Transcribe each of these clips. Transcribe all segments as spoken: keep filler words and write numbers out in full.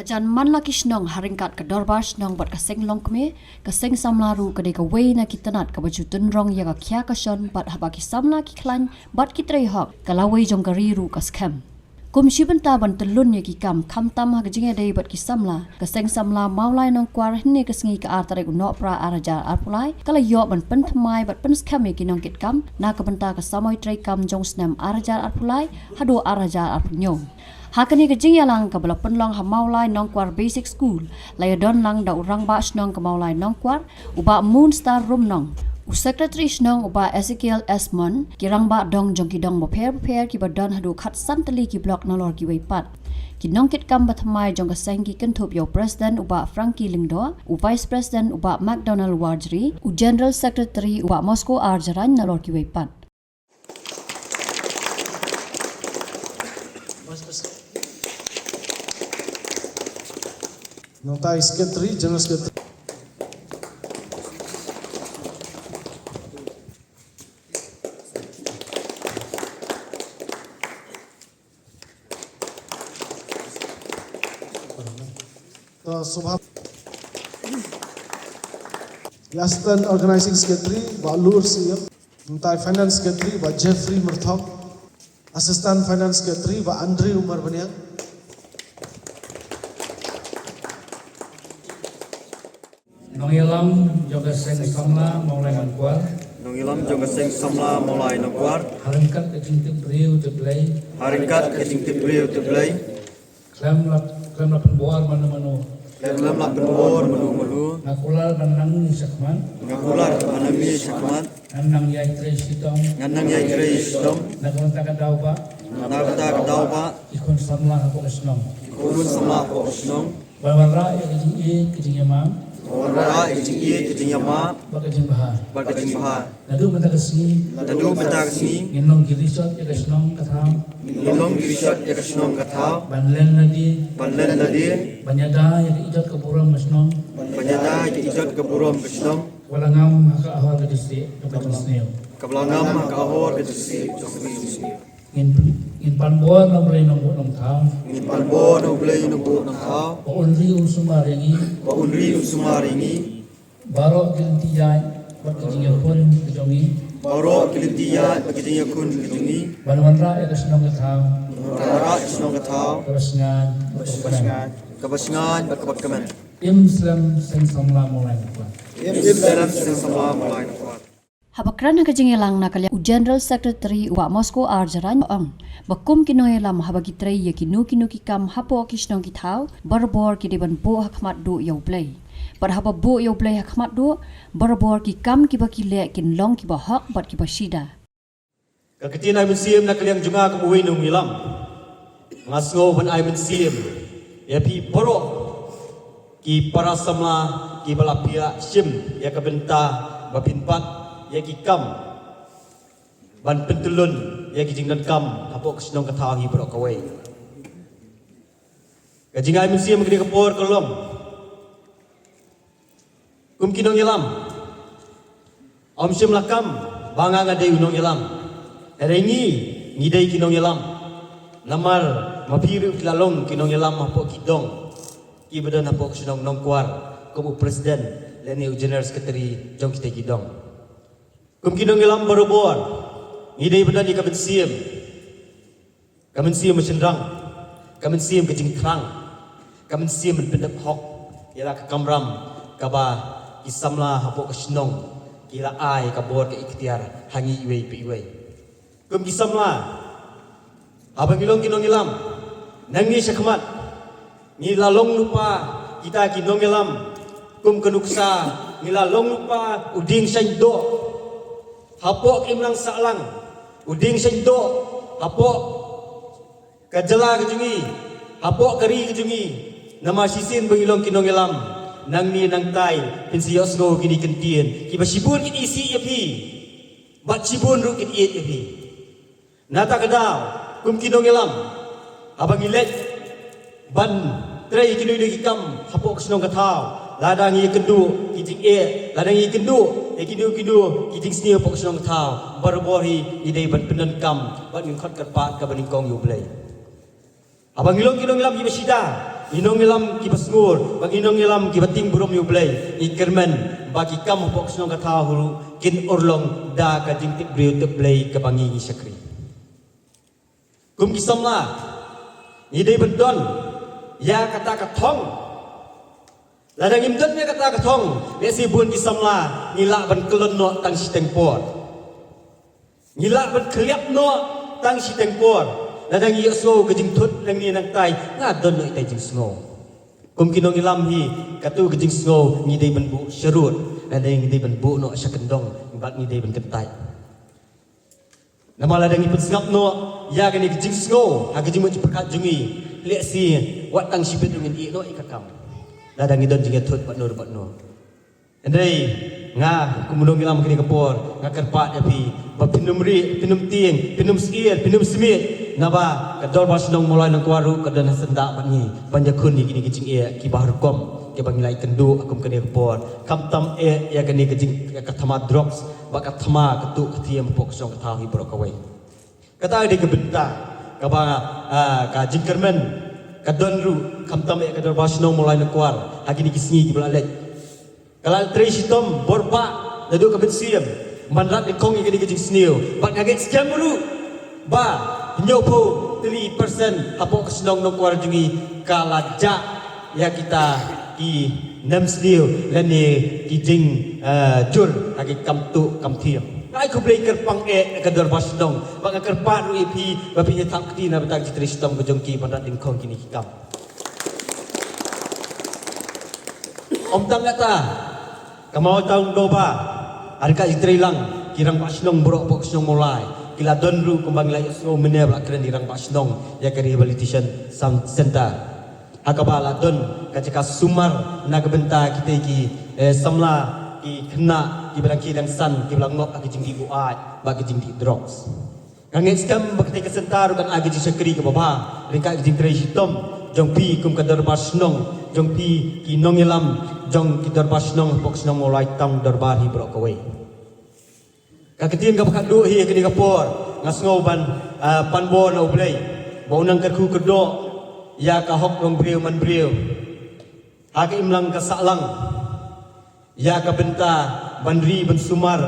Hajan man la ki shnong ha ryngkat ka dorbar shnong bad ka seng longkmie, ka seng samla ruh ka dei kawei na ki tnat kaba ju tynrong ïa ka khia ka shon bad haba ki samla ki khlaiñ bad ki trei hok, ka lawei jong ka ri ruh ka skhem. Kum shi bynta ban tyllun ïa ki kam khamtam ha ka jingïadei bad ki samla, ka seng samla Mawlai Nongkwar hynne ka sngi ka ar tarik u Nohprah ar hajar arphew lai ka la ïoh ban pynthymmai bad pynskhem ïa ki nongkitkam na ka bynta ka samoi treikam jong u snem ar hajar arphew lai haduh ar hajar arphew hynñiew. Ha kane ka jingïalang kaba la pynlong ha Mawlai Nongkwar Basic School, la ïadon lang da u rangbah shnong ka Mawlai Nongkwar, u Bah Moonstar Rumnong, u Secretary shnong u Bah Ezekiel Esmond, ki rangbah dong jong ki dong bapher bapher kiba don haduh khatsan tylli ki block nalor kiwei pat. Ki nongkitkam bathymmai jong ka seng ki kynthup ïa u President u Bah Frankie Lyngdoh, u Vice President u Bah McDonald Warjri, u General Secretary u Bah Moscow R Jarain nalor kiwei pat. Nongtai Secretary, General Secretary. To, Subha. Assistant Organizing Secretary, Bah Lur Siem. Nongtai Finance Secretary, Bah Jeffrey Myrthok. Assistant Finance Secretary, Bah Andrew Marbaniang. Nongïalam jong ka seng samla Mawlai Nongkwar. Nongïalam jong ka seng samla Mawlai Nongkwar. Ha ryngkat ka jingtip briew tip Blei. Ha ryngkat ka jingtip briew tip Blei. Khlem la, khlem la pynbor mano mano. Khlem la pynbor mano mano. Nga kular ban nang ïa shakhmat. Nga kular ban nang ïa shakhmat. Ngan nang ïai trei shitom. Ngan nang ïai trei shitom. Na ka bynta ka daw ba. Na ka bynta ka daw ba. Ki khun samla hapoh ka shnong. Ki khun samla hapoh ka shnong. Ban wanrah ïa ka jingïeit ka jingïamap. Ban wanrah ïa ka jingïeit ka jingïamap. Bad ka jingbha. Bad ka jingbha. Naduh mynta ka sngi. Naduh mynta ka sngi. Ngin long ki resource ïa ka shnong ka thaw. Ngin long ki resource ïa ka shnong ka thaw. Ban len lade. Ban len lade. Ban ïada ïa ka ijot ka burom ka shnong. Ban ïada ïa ka ijot ka burom ka shnong. Kaba la ngam ha ka ahor ka jingïaseng kaba jingsniew. Kaba la ngam ha ka ahor ka jingïaseng kaba jingsniew. Ngin, ngin pan bor na U Blei Nongbuh Nongthaw. Ngin pan bor na U Blei Nongbuh Nongthaw. Ba un ri un sumar ïa ngi. Ba un ri un sumar ïa ngi. Baroh ki lynti ïaid bad ki jingïakhun ki jong ngi. Baroh ki lynti ïaid bad ki jingïakhun ki jong ngi. Ban wanrah ïa ka shnong ka thaw. Ban wanrah ïa ka shnong ka thaw. Kaba shngaiñ bad kaba kmen. Kaba shngaiñ bad kaba kmen. Im slem seng samla Mawlai Nongkwar. Im slem seng samla Mawlai Nongkwar. Haba kren ha ka jingïalang na ka liang u General Secretary u Bah Moscow R Jarain ong ba kum ki nongïalam haba ki trei ïa kino kino ki kam hapoh ki shnong ki thaw, barabor ki dei ban buh ha khmat duh ïa U Blei. Bad haba buh ïa U Blei ha khmat duh, barabor ki kam kiba ki leh kin long kiba hok bad kiba shida. Ka ktien ai mynsiem na ka liang jong nga kum uwei u nongïalam. Nga sngew ban ai mynsiem ïa phi baroh ki para samla kiba la pynïaid shim ïa ka bynta ba phin bat ïa ki kam ban pyntyllun ïa ki jingdonkam hapoh ka shnong ka thaw hi baroh kawei. Ka jingai mynsiem ka dei ka por ka long kum ki nongïalam. Ym shym la kam ba nga nga dei u nongïalam. Hynrei ngi, ngi dei ki nongïalam. Namar ma phi ruh phi la long ki nongïalam hapoh ki dong kiba don hapoh ka shnong Nongkwar kum u president lane u general secretary jong kita ki dong. Kum ki nongïalam barabor ngi dei ban don ïa ka mynsiem. Ka mynsiem ba shynrang, ka mynsiem ka jingthrang, ka mynsiem ban pyndep hok ïa la ka kamram kaba ki samla hapoh ka shnong ki la ai ka bor ka iktiar ha ngi iwei pa iwei. Kum ki samla, haba ngi long ki nongïalam, nangne shakhmat ngi la long lypa kita ki nongïalam. Kum ka nuksa ngi la long lypa u dieng shaiñ doh hapoh ka imlang sahlang, u dieng shaiñ doh hapoh ka jylla ka jong ngi, hapoh ka ri ka jong ngi. Namar shisien ba ngi long ki nongïalam, nangne nangtai phin sa ïohsngew kine ki kyntien kiba shibun kin isih ïa phi bad shibun ruh kin ïeit ïa phi. Nata ka daw, kum ki nongïalam, haba ngi leit ban trei ïa kino kino ki kam hapoh ka shnong ka thaw, lada ngi ïakynduh ki jingeh, lada ngi ïakynduh ïa kino kino ki jingsniew hapoh ka shnong ka thaw, barabor hi ngi dei ban pyndonkam bad ngin khot kyrpad kaba nyngkong ïa U Blei. Haba ngi long ki nongïalam kiba shida, Ngi nongïalam kiba sngur, ba ngi nongïalam kiba tieng burom ïa U Blei, ngi kyrmen ba ki kam hapoh ka shnong ka thaw hi ruh kin urlong da ka jingtip briew tip Blei kaba ngi ngi shakri. Kum ki samla, ngi dei ban don ïa kata ka thong. Lada ngim don ïa kata ka thong, lehse bun ki samla ngi lah ban kyllon noh tang shiteng por. Ngi lah ban khlieh noh tang shiteng por. Lada ngi ïohsngew ka jingthut nangne nangtai, nga don noh ita i jingsngew. Kum ki nongïalam hi, katu ka jingsngew ngi dei ban buh sharud, lada ngi dei ban buh noh sha kyndong, bad ngi dei ban kyntait. Namar lada ngi pynsngap noh ïa kane ka jingsngew ha ka jingmut jingpyrkhat jong ngi, lehse wat tang shibit ruh ngin ïeh noh ïa ka kam. Lada ngi don jingïathut bad no bad no. Hynrei nga kum u nongïalam kane ka por, nga kyrpad ïa phi ba phin ym rieh, phin ym tieng, phin ym syier, phin ym smiej, naba ka Dorbar Shnong Mawlai Nongkwar ruh ka don ha syndah bad ngi ban ïakhun ïa kine ki jingeh kiba har rukom kiba ngi la ïakynduh ha kum kane ka por. Khamtam eh ïa kane ka jing, ka thma drugs, bad ka thma ka tuh ka thiam hapoh ka shnong ka thaw hi baroh kawei. Kata ka dei ka bynta kaba, ah, ka jingkyrmen ka don ruh, khamtam eh ka Dorbar Shnong Mawlai Nongkwar ha kine ki sngi kiba la leit. Ka la trei shitom bor bha naduh ka mynsiem ban rat nyngkong ïa kane ka jingsniew, bad nga ngeit skhem ruh ba hynñiewphew tylli percent hapoh ka shnong Nongkwar jong ngi ka la jah ïa kita ki nemsniew lane ki jing, eh, jur ha ki kam tuh kam thiam. Nga ai khublei kyrpang eh ka Dorbar Shnong, bad nga kyrpad ruh ïa phi ba phin ïa thap kti na bynta ka jingtrei shitom ka jong ki ban rat nyngkong kine ki kam. Ym tang kata, ka Mawtawng Dorbar, ha ryngkat jingtrei lang ki rangbah shnong baroh hapoh ka shnong Mawlai, ki la don ruh kumba ngi la ïohsngew mynne ba la kren ki rangbah shnong ïa ka rehabilitation cen-, center. Ha kaba la don ka jaka sumar na ka bynta kita ki, eh, samla, ki khynnah kiba dang khie dang san kiba la ngop ha ki jingdih buaid bad ki jingdih drugs. Nga ngeit skhem ba katei ka center ruh kan ai ka jingshakri kaba bha ryngkat ka jingtrei shitom jong phi kum ka Dorbar Shnong, jong phi ki nongïalam jong ki Dorbar Shnong hapoh ka shnong Mawlai Tawng Dorbar hi baroh kawei. Ka ktien kaba khatduh hi ha kane ka por, nga sngew ban, ah, pan bor na U Blei ba un nang kyrkhu kyrdoh ïa ka hok nongbriew manbriew ha ka imlang ka sahlang, ïa ka bynta ban ri ban sumar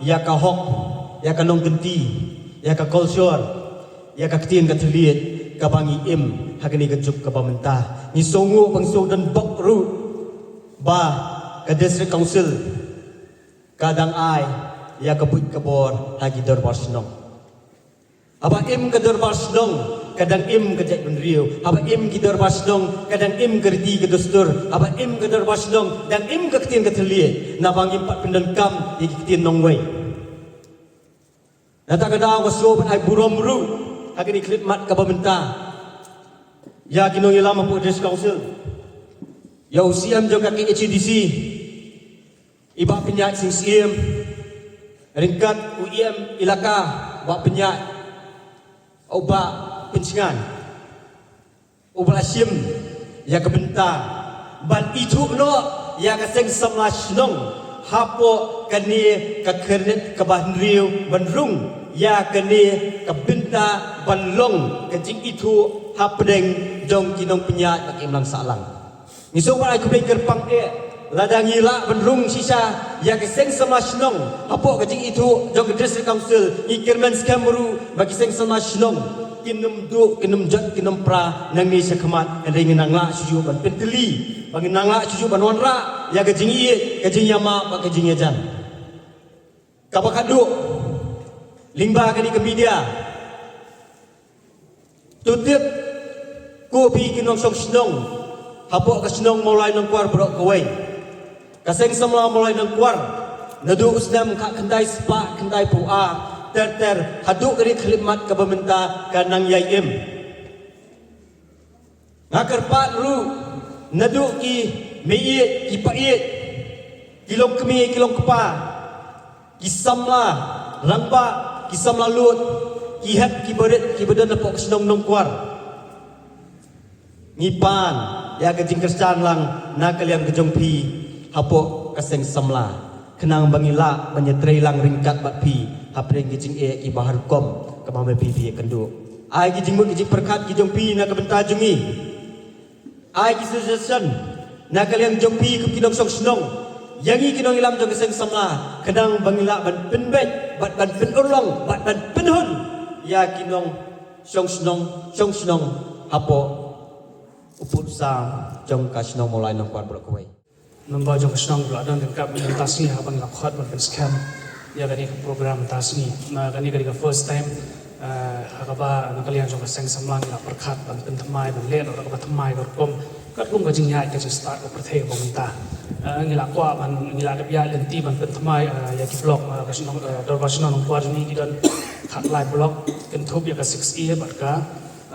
ïa ka hok, ïa ka nongkynti, ïa ka culture, ïa ka ktien ka thylliej kaba ngi im ha kane ka juk kaba mynta. Ngi sngew ba ngi sngew don bok ruh ba ka District Council ka dang ai ïa ka buit ka bor ha ki Dorbar Shnong. Haba im ka Dorbar Shnong ka dang im ka jaitbynriew. Haba im ki Dorbar Shnong ka dang im ka riti ka dustur. Haba im ka Dorbar Shnong dang im ka ktien ka thylliej. Naba ngim pat pyndonkam ïa ki ktien nongwei. Nangta ka daw nga sngew ban ai burom ruh ha kane ka khyllipmat kaba mynta ïa ki nongïalam hapoh District Council, ïa u C M jong ka K H A D C, i Bah Pynïaid Sing Syiem, ryngkat u E M Elaka Bah Pynïaid, u Bah Pynsngan, uba la shim ïa ka bynta ban ithuh noh ïa ka seng samla shnong hapoh kane ka khyrnit kaba hynriew ban rung ïa kane ka bynta ban long ka jingithuh hapdeng jong ki nongpynïaid bad ki imlang sahlang. Ngi sngewbha ai khublei kyrpang eh lada ngi lah ban rung shisha ïa ka seng samla shnong hapoh ka jingithuh jong ka District Council. Ngi kyrmen skhem ruh ba ki seng samla shnong kin ym duh, kin ym jot, kin ym pra nangne shakhmat, hynrei ngin nang lah shuh shuh ban pyntylli, ba ngin nang lah shuh shuh ban wanrah ïa ka jingïeit, ka jingïamap bad ka jingïajan. Kaba khatduh, lyngba kane ka media, to tip ko phi ki nongshong shnong hapoh ka shnong Mawlai Nongkwar baroh kawei. Ka seng samla Mawlai Nongkwar naduh u snem khatkhyndai spah khyndaiphew ar ter ter haduh kane ka khyllipmat kaba mynta ka nang ïai im. Nga kyrpad ruh naduh ki meiieit, ki païeit, ki longkmie, ki longkpa, ki samla rangbah, ki samla lud, ki hep ki barit kiba don hapoh ka shnong Nongkwar. Ngi pan ïa ka jingkyrshan lang na ka liang ka jong phi hapoh ka seng samla, khnang ba ngi lah ban ïatrei lang ryngkat bad phi hapdeng ki jingeh kiba har rukom kaba me phi phi ïakynduh. Ai ki jingmut ki jingpyrkhat ki jong phi na ka bynta jong ngi. Ai ki suggestion na ka liang jong phi kum ki nongshong shnong ïa ngi ki nongïalam jong ka seng samla, khnang ba ngin lah ban pynbeit bad ban pynurlong bad ban pynhun ïa ki nongshong shnong, shong shnong hapoh u pud sam jong ka shnong Mawlai Nongkwar baroh kawei. Member jong ka shnong ba la don ryngkat mynta ka sngi ha ban ïa khot ban pynskhem ïa kane ka program mynta ka sngi. Na kane ka dei ka first time, eh, ha kaba na ka liang jong ka seng samla ngi la pyrkhat ban pynthymmai, ban leh noh da kaba thymmai ka rukom katkum ka jingïaid ka jingstad ka pyrthei kaba mynta. Eh, ngi la kwah ban, ngi la dep ïaid lynti ban pynthymmai, eh, ïa ki block, eh, ka shnong, eh, dorbar shnong Nongkwar jong ngi ki don khatlai block, kynthup ïa ka six A bad ka,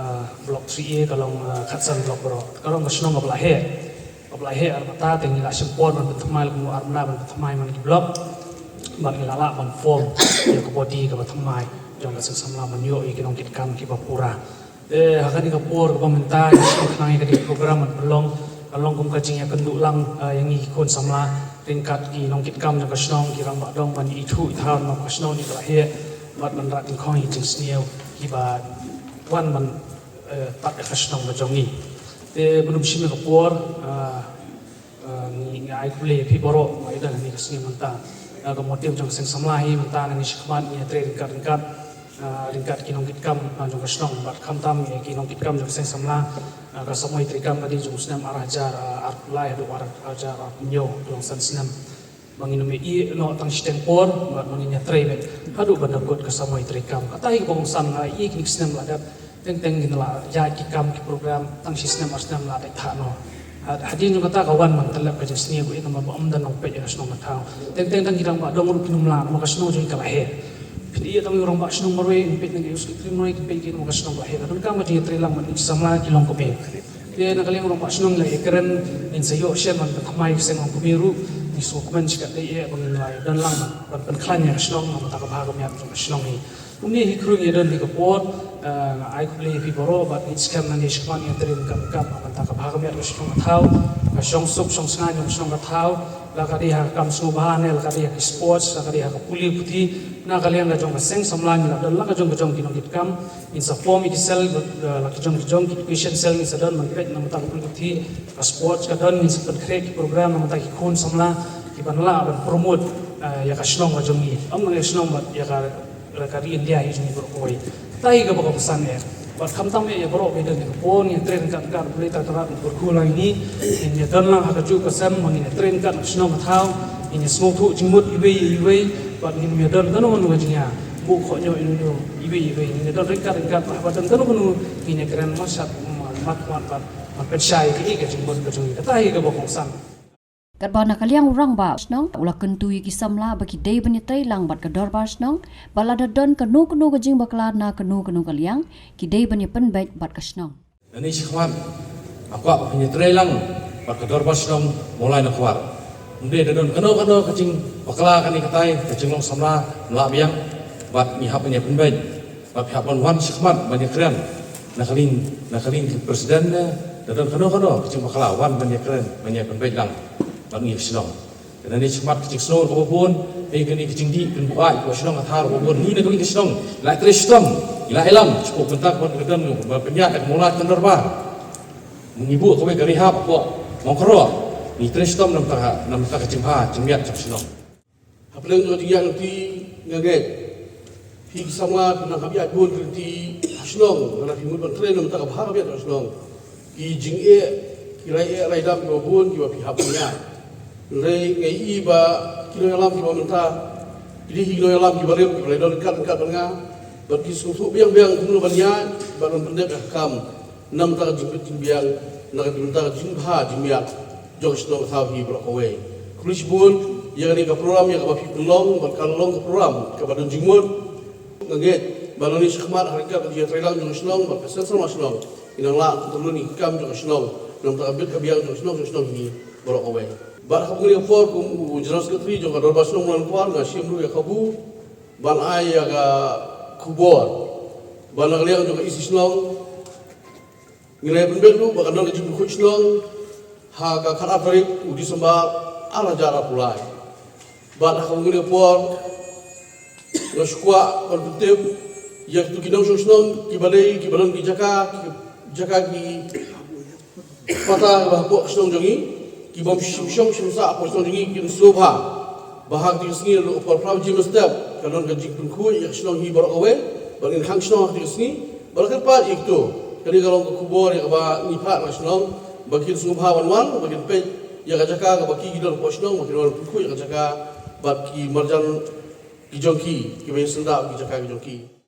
eh, block three A ka long, eh, khatsan block baroh. Ka long ka shnong kaba la heh. Kaba la heh ar bynta, te ngi la shim por ban pynthymmai, la kumno ar bynta ban pynthymmai man ki block. Bad ngi la lah ban form ïa ka body kaba thymmai jong ka seng samla ban ïoh ïa ki nongkitkam kiba pura. Te ha kane ka por kaba mynta ngi sngewkhnang ïa kane ka program ban pynlong, ka long kum ka jingïakynduh lang, ah, ïa ngi ki khun samla ryngkat ki nongkitkam jong ka shnong, ki rangbah dong ban ithuh ithaw na ka shnong jong ngi ka la heh bad ban rat nyngkong ïa ki jingsniew kiba wan ban, eh, pat ïa ka shnong ka jong ngi. Te ban ym shim ïa ka por, ah, Ah, ngi, ngi ai khublei ïa phi baroh ba ïa don ha kane ka sngi mynta. Ah, ka motive jong ka seng samla hi mynta ngi shakhmat ngi ïatrei ryngkat ryngkat, ah, ryngkat ki nongkitkam, ah, jong ka shnong bad khamtam ïa ki nongkitkam jong ka seng samla. Ah, ka samoi treikam ka dei jong u snem ar hajar, ah, arphew lai haduh ar hajar arphew hynñiew, ka long san snem. Ba ngin ym ïeh noh tang shiteng por bad ba ngin ïatrei beit haduh ban da kut ka samoi treikam. Kata hi kaba kongsan, nga ïohi kine ki snem la dep teng teng ngin la ïaid ki kam ki program tang shi snem ar snem la dei thah noh. Had-, hadien jong kata ka wan man tyllep ka jingsniew ba ïa namar ba ym don nongpeit ïa ka shnong ka thaw. Teng teng tang ki rangbah dong ruh kin ym lah namar ka shnong jong ngi ka la heh. Phin ïeh tang ïa u rangbah shnong marwei, peit na ka executive marwei, peit ki namar ka shnong ka la heh. Ka donkam ka jingïatreilang bad ki samla ki longkmie. Te na ka liang u rangbah shnong la ïakren, ngin sa ïoh shen ban pynthymmai ka seng longkmie ruh, ngi sngewkmen shikatdei eh ba ngin la ïadon lang ban pynkhlaiñ ïa ka shnong na ka bynta ka bha ka miat jong ka shnong hi. Kumne hi khrui ïa don hi ka por, eh, nga ai khublei ïa phi baroh bad ngi skhem nangne shakhmat ngi ïatrei ryngkat ryngkat na ka bynta ka bha ka miat ka shnong ka thaw, ka shong suk shong sngaiñ jong ka shnong ka thaw, la ka dei ha ka kam sngewbha ne la ka dei ha ki sports, la ka dei ha ka pule puthi, na ka liang ka jong ka seng samla ngi la don la ka jong ka jong ki nongkitkam, ngin sa form ïa ki cell, eh, la ki jong ki jong ki education cell ngin sa don ban peit na ka bynta ka pule puthi, ka sports ka don ngin sa pynkhreh ki program na ka bynta ki khun samla, ki ban lah ban promote, eh, ïa ka shnong ka jong ngi. Ym na ka shnong bad ïa ka, ka ri India hi jong ngi baroh kawei. Kata hi kaba kongsan eh. Bad khamtam eh ïa baroh ba ïa don ïa ka por, ngin ïatrei ryngkat ryngkat, Blei Trai Kynrad un kyrkhu lang ïa ngi. Ngin ïa don lang ha kajuh ka sem, ngin ïatrei ryngkat ka shnong ka thaw, ngin ïa sngewthuh jingmut iwei ïa iwei, bad ngin ïa don kano kano ka jingïa buh khohñioh ïa uno uno iwei ïa iwei. Ngin ïa don ryngkat ryngkat, bad haba don kano kano ngin ïa kren marshad, mat mat bad, bad pynshai ïa ka jingmut ka jong ngi. Kata hi kaba kongsan. Katba na ka liang u rangbah shnong u la kyntu ïa ki samla ba ki dei ban ïatrei lang bad ka dorbar shnong, ba lada don kano kano ka jingbakla na kano kano ka liang, ki dei ban ïa pynbeit bad ka shnong. Nangne shakhmat nga kwah ba phin ïatrei lang bad ka dorbar shnong Mawlai Nongkwar. Ym dei da don kano kano ka jingbakla kane katai, ka jinglong samla ym lah biang, bad ngi hap ban ïa pynbeit. Ba phi hap ban wan shakhmat ban ïakren. Na ka liang, na ka liang ki president ne, da don kano kano ka jingbakla, wan ban ïakren, ban ïa pynbeit lang bad ngi ka shnong. Te nangne shakhmat ka jingsngew kaba bun, eh, kane ka jingdih pynbuaid ka shnong ka thaw kaba bun, ngi na ka liang ka shnong la trei shitom, ngi la ïalam shapoh ka bynta kaba don, ba pynïaid da ka Mawlai Kynrad Dorbar. Ngi buh kawei ka rehab hapoh Mawkyrwat, ngi trei shitom na ka bynta, na ka bynta ka jingbha jingmiat jong ka shnong. Hapdeng jong ka jingïaid lynti nga ngeit phi ki samla phi nang hap ïaid bun ki lynti ha shnong, lada phi mut ban trei na ka bynta ka bha ka miat ka shnong. Ki jingeh ki la ïeh la ïadam kiba bun kiba phi hap ban ïaid. Hynrei nga ïohi ba ki nongïalam kiba mynta ki dei ki nongïalam kiba rim, kiba la don ryngkat ryngkat bad nga, bad ki sngewthuh biang biang kumno ban ïaid bad ban pyndep ïa ka kam. Na ka bynta ka jingbit jingbiang, na ka bynta ka jingbha jingmiat jong ka shnong ka thaw hi baroh kawei. Khublei shibun ïa kane ka program ïa kaba phi pynlong, bad ka long ka program kaba don jingmut. Nga ngeit ba nangne shakhmat ha ryngkat ka jingïatreilang jong ka shnong bad ka seng samla shnong, ngin nang lah ban pynlong ïa ki kam jong ka shnong na ka bynta ka bit ka biang jong ka shnong, jong ka shnong hi baroh kawei. Bad ha kane ka por kum u General Secretary jong ka Dorbar Shnong Mawlai Nongkwar, nga shim ruh ïa kabu ban ai ïa ka khubor ba na ka liang jong ka E C shnong, ngi la pynbeit ruh ba kan don ka jingpynkhuid shnong ha ka khatar tarik u December ar hajar arphew lai. Bad ha kane ka por nga shu kwah ban pyntip ïa kitu ki nongshong shnong kiba dei kiba don ki jaka, ki jaka ki pata ba hapoh shnong jong ngi, ki bym shim shong shim sah hapoh shnong jong ngi kin sngewbha ba ha kata ka sngi ruh por phra baje mynstep ka don ka jingpynkhuid ïa ka shnong hi baroh kawei, ba ngin khang shnong ha kata ka sngi. Ba la kyrpad ïa kito, kane ka long ka khubor ïa kaba ngi phah na ka shnong ba kin sngewbha wan wan, ba kin peit ïa ka jaka kaba ki ki don hapoh shnong, ba kin wan pynkhuid ïa ka jaka bad ki marjan ki jong ki, kiba ïasyndah ki jaka ki jong ki.